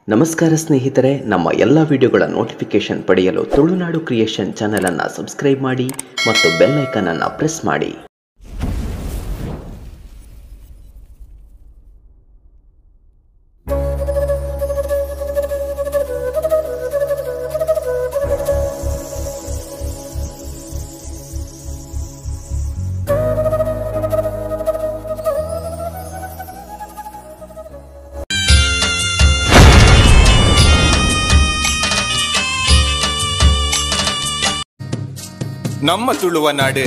ನಮಸ್ಕಾರ ಸ್ನೇಹಿತರೆ, ನಮ್ಮ ಎಲ್ಲ ವಿಡಿಯೋಗಳ ನೋಟಿಫಿಕೇಶನ್ ಪಡೆಯಲು ತುಳುನಾಡು ಕ್ರಿಯೇಷನ್ ಚಾನೆಲ್ ಅನ್ನು ಸಬ್ಸ್ಕ್ರೈಬ್ ಮಾಡಿ ಮತ್ತು ಬೆಲ್ ಐಕಾನ್ ಅನ್ನು ಪ್ರೆಸ್ ಮಾಡಿ. ನಮ್ಮ ತುಳುವ ನಾಡು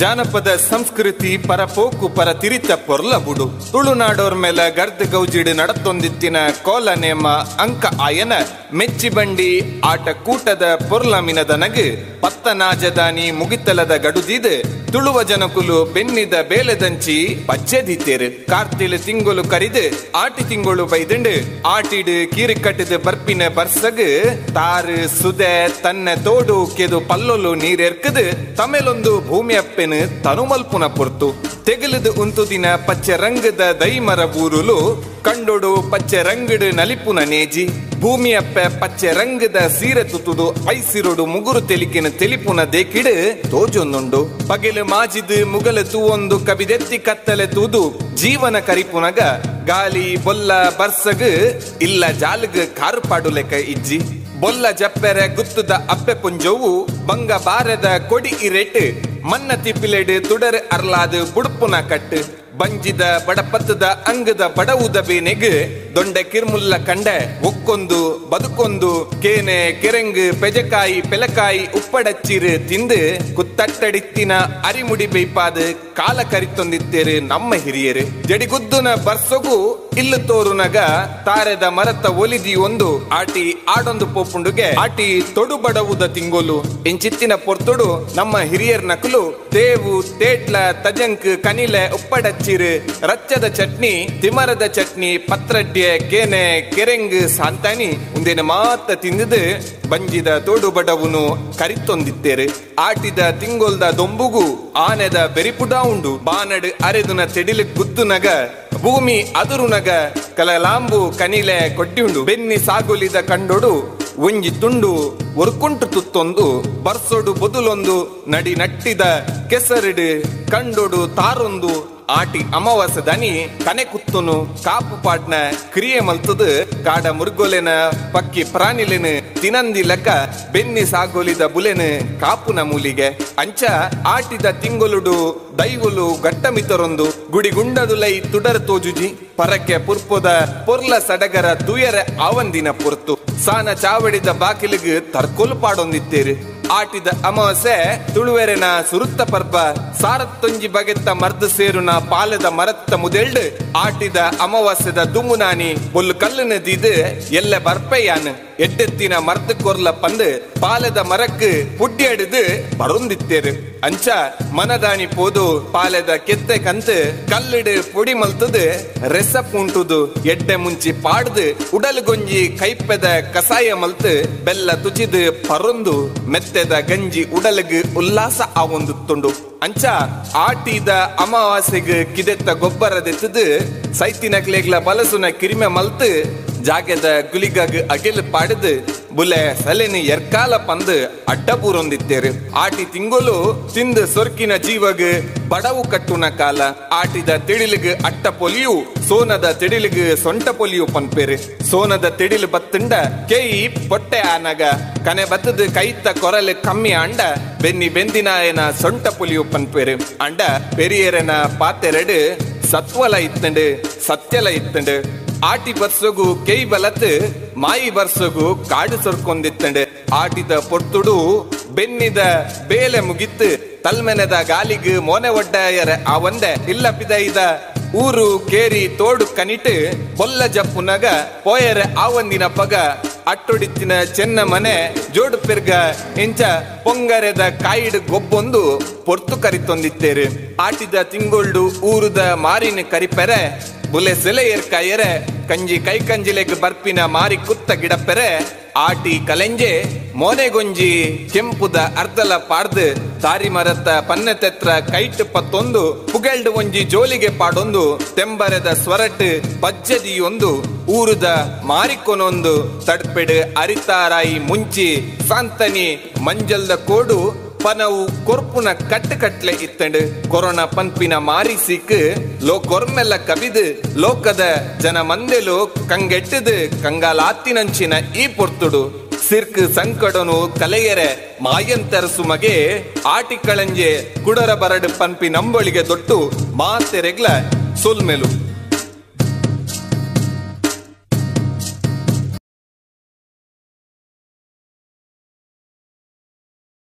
ಜಾನಪದ ಸಂಸ್ಕೃತಿ ಪರಪೋಕು ಪರ ತಿರಿತ ಪೊರ್ಲಬುಡು ತುಳುನಾಡೋರ್ ಮೇಲೆ ಗರ್ದ ಗೌಜಿಡು ನಡತೊಂದಿತ್ತಿನ ಕೋಲ ನೇಮ ಅಂಕ ಆಯನ ಮೆಚ್ಚಿ ಬಂಡಿ ಆಟ ಕೂಟದ ಪೊರ್ಲಮಿನದ ನಗು ಪತ್ತನಾಜದಾನಿ ಮುಗಿತಲದ ಗಡುದಿದು ತುಳುವ ಜನಕುಲು ಬೆನ್ನಿದ ಬೇಲೆದಂಚಿ ಪಜ್ಜೆದಿತ್ತೇರು ಕಾರ್ತಿಲು ತಿಂಗಳು ಕರಿದು ಆಟಿ ತಿಂಗಳು ಬೈದುಂಡು ಆಟಿಡು ಕೀರು ಕಟ್ಟಿದ ಬರ್ಪಿನ ಬರ್ಸಗು ತಾರು ಸುದೆ ತನ್ನ ತೋಡು ಕೆದು ಪಲ್ಲೊಲು ನೀರೇರ್ಕದು ತಮೇಲೊಂದು ಭೂಮಿಯಪ್ಪೆನು ತನುಮಲ್ಪುನ ಪೊರ್ತು ತೆಗಲದು ಉಂತುದಿನ ಪಚ್ಚೆ ರಂಗದ ದೈಮರ ಬೂರುಲು ಕಂಡೊಡು ಪಚ್ಚೆ ರಂಗಡು ನಲಿಪುನ ನೇಜಿ ಭೂಮಿಯಪ್ಪೆ ಪಚ್ಚೆ ರಂಗದ ಸೀರೆ ತುತುದು ಐಸಿರೊಡು ಮುಗುರು ತೆಲಿಕೆನ ತೆಲಿಪುನ ದೇಕಿಡು ತೋಜೊಂದುಂಡು ಪಗೆಲು ಮಾಜಿದು ಮುಗಲು ತೂವೊಂದು ಕಬಿದೆತ್ತಿ ಕತ್ತಲೆ ತೂದು ಜೀವನ ಕರಿಪುನಗ ಗಾಲಿ ಬೊಲ್ಲ ಬರ್ಸಗು ಇಲ್ಲ ಜಾಲಗು ಕಾರು ಪಾಡುಲೆಕ ಇಜ್ಜಿ ಬೊಲ್ಲ ಜಪ್ಪೆರೆ ಗುತ್ತದ ಅಪ್ಪೆ ಪುಂಜೋವು ಬಂಗ ಬಾರದ ಕೊಡಿ ಇರೆಟ್ ಮನ್ನ ತಿಪ್ಪಿಲೆಡು ತುಡರ್ ಅರ್ಲಾದು ಬುಡುಪುನ ಕಟ್ಟು ಬಂಜಿದ ಬಡಪತ್ತದ ಅಂಗದ ಬಡವುದ ಬೇನೆಗ್ ದೊಂಡೆ ಕಿರ್ಮುಲ್ಲ ಕಂಡೆ ಒಕ್ಕೊಂದು ಬದುಕೊಂದು ಕೇನೆ ಕೆರೆಂಗು ಪೆಜಕಾಯಿ ಪೆಲಕಾಯಿ ಉಪ್ಪಡಚ್ಚಿರು ತಿಂದು ಕುತ್ತಟ್ಟಡಿತ್ತಿನ ಅರಿಮುಡಿ ಬೇಯ್ಪಾದು ಕಾಲ ಕರಿತೊಂದಿತ್ತೇರು ನಮ್ಮ ಹಿರಿಯರು ಜಡಿಗುದ್ದುನ ಬರ್ಸೊಗು ಇಲ್ಲು ತೋರುನಗ ತಾರೆದ ಮರತ ಒಲಿದಿ ಒಂದು ಆಟಿ ಆಡೊಂದು ಪೋಪುಂಡುಗೆ ಆಟಿ ತೊಡು ಬಡವುದ ತಿಂಗೋಲು ಇಂಚಿತ್ತಿನ ಪೊರ್ತೊಡು ನಮ್ಮ ಹಿರಿಯರ್ ನಕಲು ತೇವು ತೇಟ್ಲ ತಜಂಕ್ ಕನಿಲೆ ಉಪ್ಪಡಚ್ಚಿರು ರಚ್ಚದ ಚಟ್ನಿ ತಿಮರದ ಚಟ್ನಿ ಪತ್ರಡ್ಡೆ ಕೇನೆ ಕೆರೆಂಗ್ ಸಾಂತಾನಿ ಉಂದೇನ ಮಾತ ತಿಂದಿದ್ದು ಬಂಜಿದ ತೋಡು ಬಡವುನು ಕರಿತೊಂದಿತ್ತೇರು ಆಟಿದ ತಿಂಗೊಲ್ದ ದೊಂಬುಗು ಆನೆದ ಬೆರಿಪುಡ ಉಂಡು ಬಾನಡು ಅರೆದುನ ತೆಡಿಲು ಗುದ್ದುನಗ ಭೂಮಿ ಅದುರುನಗ ಕಲಲಾಂಬು ಕನಿಲೆ ಕೊಟ್ಟಿಯುಂಡು ಬೆನ್ನಿ ಸಾಗುಲಿದ ಕಂಡೊಡು ಒಂಜಿ ತುಂಡು ಒರ್ಕುಂಟು ತುತ್ತೊಂದು ಬರ್ಸೊಡು ಬೊದುಲೊಂದು ನಡಿ ನಟ್ಟಿದ ಕೆಸರಿಡು ಕಂಡೊಡು ತಾರೊಂದು ಆಟಿ ಅಮಾವಾಸ್ಯ ದನಿ ಕನೆ ಕುತ್ತುನು ಕಾಪು ಪಾಡ್ನ ಕ್ರಿಯೆ ಮಲ್ತದು ಕಾಡ ಮುರ್ಗೊಲೆನ ಪಕ್ಕಿ ಪ್ರಾಣಿಲೆನು ತಿನಂದಿ ಲೆಕ್ಕ ಬೆನ್ನಿ ಸಾಗೋಲಿದ ಬುಲೆನು ಕಾಪುನ ಮೂಲಿಗೆ ಅಂಚ ಆಟಿದ ತಿಂಗೊಲುಡು ದೈವಲು ಗಟ್ಟಮಿತರೊಂದು ಗುಡಿಗುಂಡದುಲೈ ತುಡರ್ ತೋಜುಜಿ ಪರಕ್ಕೆ ಪುರ್ಪೊದ ಪೊರ್ಲ ಸಡಗರ ತುಯರ ಆವಂದಿನ ಪೊರ್ತು ಸಾನ ಚಾವಡಿದ ಬಾಕಿಲಿಗೆ ತರ್ಕೊಲು ಪಾಡೊಂದಿತ್ತೇರು ಆಟಿದ ಅಮಾವಾಸ್ಯೆ ತುಳುವೆರೆನ ಸುರುತ್ತ ಪರ್ಬ ಸಾರತ್ತೊಂಜಿ ಬಗೆತ್ತ ಮರ್ದು ಸೇರುನ ಪಾಲದ ಮರತ್ತ ಮುದೆಲ್ಡು ಆಟಿದ ಅಮಾವಾಸ್ಯದ ದುಮುನಾನಿ ಬೊಲ್ಲು ಕಲ್ಲುನ ದೀದು ಎಲ್ಲ ಬರ್ಪೆಯಾನ್ ಎಡ್ಡೆತ್ತಿನ ಮರ್ದು ಕೊರ್ಲ ಪಂದು ಪಾಲದ ಮರಕ್ಕೆ ಪುಡ್ಡಿ ಅಡಿದು ಬರೊಂದಿತ್ತೇರು ಅಂಚ ಮನದಾನಿ ಪೋದು ಪಾಲೆದ ಕೆತ್ತೆ ಕಂತು ಕಲ್ಲಿಡು ಪೊಡಿ ಮಲ್ತದು ರೆಸಪ್ ಉಂಟುದು ಎಡ್ಡೆ ಮುಂಚಿ ಪಾಡ್ದು ಉಡಲ್ಗೊಂಜಿ ಕೈಪೆದ ಕಸಾಯ ಮಲ್ತು ಬೆಲ್ಲ ತುಚಿದು ಪರೊಂದು ಮೆತ್ತೆದ ಗಂಜಿ ಉಡಲ್ಗ್ ಉಲ್ಲಾಸ ಆವೊಂದುತ್ತುಂಡು ಅಂಚ ಆಟಿದ ಅಮಾವಾಸ್ಯೆಗ್ ಕಿದೆತ್ತ ಗೊಬ್ಬರದೆತ್ತದು ಸೈತಿನ ಕ್ಲೇಗ್ಲ ಬಲಸುನ ಕಿರಿಮೆ ಮಲ್ತು ಜಾಗೆದ ಗುಲಿಗಾಗ್ ಅಗೆಲ್ ಪಾಡದು ಬುಲೆ ಸಲೆನಿ ಎರ್ಕಾಲ ಪಂದು ಅಡ್ಡ ಪೂರೊಂದಿತ್ತೇರು ಆಟಿ ತಿಂಗೊಲು ತಿಂದು ಸೊರ್ಕಿನ ಜೀವಗ್ ಬಡವು ಕಟ್ಟುನ ಕಾಲ ಆಟಿದ ತಿಡಿಲಿಗ್ ಅಟ್ಟ ಪೊಲಿಯು ಸೋನದ ತಿಡಿಲಿಗ್ ಸೊಂಟ ಪೊಲಿಯು ಪನ್ಪೇರು ಸೋನದ ತಿಡಿಲು ಬತ್ತುಂಡ ಕೇಯಿ ಪೊಟ್ಟೆ ಆನಗ ಕನೆ ಬತ್ತದು ಕೈತ ಕೊರಲು ಕಮ್ಮಿ ಆಂಡ ಬೆನ್ನಿ ಬೆಂದಿನಾಯನ ಸೊಂಟ ಪೊಲಿಯು ಪನ್ಪೇರು ಅಂಡ ಪೆರಿಯರನ ಪಾತೆರಡು ಸತ್ವಲ ಇತ್ತಂಡು ಸತ್ಯಲ ಇತ್ತಂಡು ಆಟಿ ಬರ್ಸೊಗು ಕೇಯ್ ಬಲತ್ ಮಾಯಿ ಬರ್ಸೊಗು ಕಾಡು ಸೊರ್ಕೊಂದಿತ್ತಂಡು ಆಟಿದ ಪೊರ್ತುಡು ಬೆನ್ನಿದ ಬೇಲೆ ಮುಗಿತ್ತು ತಲ್ಮೆನೆದ ಗಾಲಿಗ್ ಮೋನೆ ಒಡ್ಡಾಯರ ಆ ಒಂದೆ ಇಲ್ಲ ಪಿದೈದ ಊರು ಕೇರಿ ತೋಡು ಕನಿಟು ಬೊಲ್ಲ ಜಪ್ಪುನಗ ಪೋಯರ ಆವಂದಿನ ಪಗ ಅಟ್ಟೊಡಿತ್ತಿನ ಚೆನ್ನ ಮನೆ ಜೋಡು ಪೆರ್ಗ ಎಂಚ ಪೊಂಗರೆದ ಕಾಯಿಡು ಗೊಬ್ಬೊಂದು ಪೊರ್ತು ಕರಿತೊಂದಿತ್ತೇರು ಆಟಿದ ತಿಂಗೊಳ್ಡು ಊರುದ ಮಾರಿನ ಕರಿಪೆರೆ ಬುಲೆ ಸೆಲೆಯರ್ ಕಾಯರೆ ಕಂಜಿ ಕೈ ಕಂಜಿಲೆಗ್ ಬರ್ಪಿನ ಮಾರಿ ಕುತ್ತ ಗಿಡಪೆರೆ ಆಟಿ ಕಲೆಂಜೆ ಮೋನೆಗೊಂಜಿ ಕೆಂಪುದ ಅರ್ಧಲ ಪಾಡ್ದು ತಾರಿ ಮರತ್ತ ಪನ್ನೆ ತೆತ್ರ ಕೈಟ್ ಪತ್ತೊಂದು ಪುಗೆಲ್ಡ್ ಒಂಜಿ ಜೋಲಿಗೆ ಪಾಡೊಂದು ತೆಂಬರೆದ ಸ್ವರಟ್ ಪಜ್ಜದಿಯೊಂದು ಊರುದ ಮಾರಿಕೊನೊಂದು ತಡ್ಪೆಡು ಅರಿತಾರಾಯಿ ಮುಂಚಿ ಸಾಂತನಿ ಮಂಜಲ್ದ ಕೋಡು ಪನವು ಕೊರ್ಪುನ ಕಟ್ಟುಕಟ್ಲೆ ಇತ್ತಂಡು. ಕೊರೋನಾ ಪನ್ಪಿನ ಮಾರಿ ಸೀಕ್ ಲೋಕೊರ್ಮೆಲ್ಲ ಕಬಿದು ಲೋಕದ ಜನ ಮಂದೆಲು ಕಂಗೆಟ್ಟದು ಕಂಗಾಲಾತಿನಂಚಿನ ಈ ಪೊರ್ತುಡು ಸಿರ್ಕ್ ಸಂಕಡನು ಕಲೆಯರೆ ಮಾಯಂತರಸು ಮಗೆ ಆಟಿಕಳಂಜೆ ಕುಡರ ಬರಡು ಪನ್ಪಿ ನಂಬೊಳಿಗೆ ದೊಟ್ಟು ಮಾತೆರೆಗ್ಲ ಸೊಲ್ಮೆಲು.